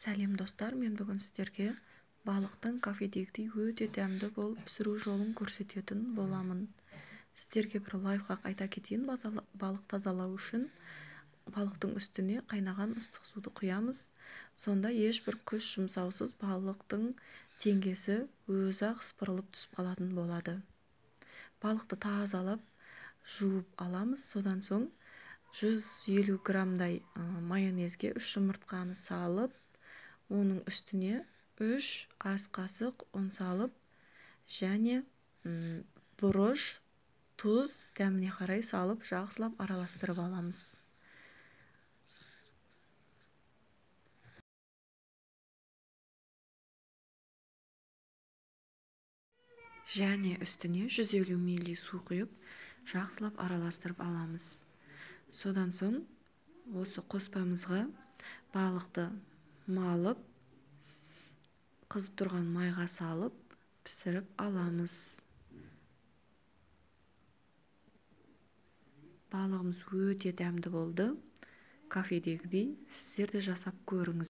Сәлем достар, мен бүгін сіздерге балықтың кафедегідей өте дәмді болып пісіру жолын көрсететін боламын. Сіздерге бір лайфхак айта кетейін. Балық тазалау үшін балықтың үстіне қайнаған ыстық суды құямыз. Сонда ешбір күш жұмсаусыз балықтың теңгесі өзі-ақ сыпырылып түсіп қалатын болады. Балықты тазалап жуып аламыз. Содан соң 150 граммдай майонезге 3 жұмыртқаны салып, оның үстіне 3 ас қасық ұн салып, және бұрыш, тұз дәміне қарай салып, жақсылап араластырып аламыз. Және үстіне 150 мл су құйып, жақсылап араластырып аламыз. Содан соң осы қоспамызға балықты малып, қызып тұрған майға салып, пісіріп аламыз. Балығымыз өте дәмді болды. Кафедегідей, сіздер де жасап көріңіз.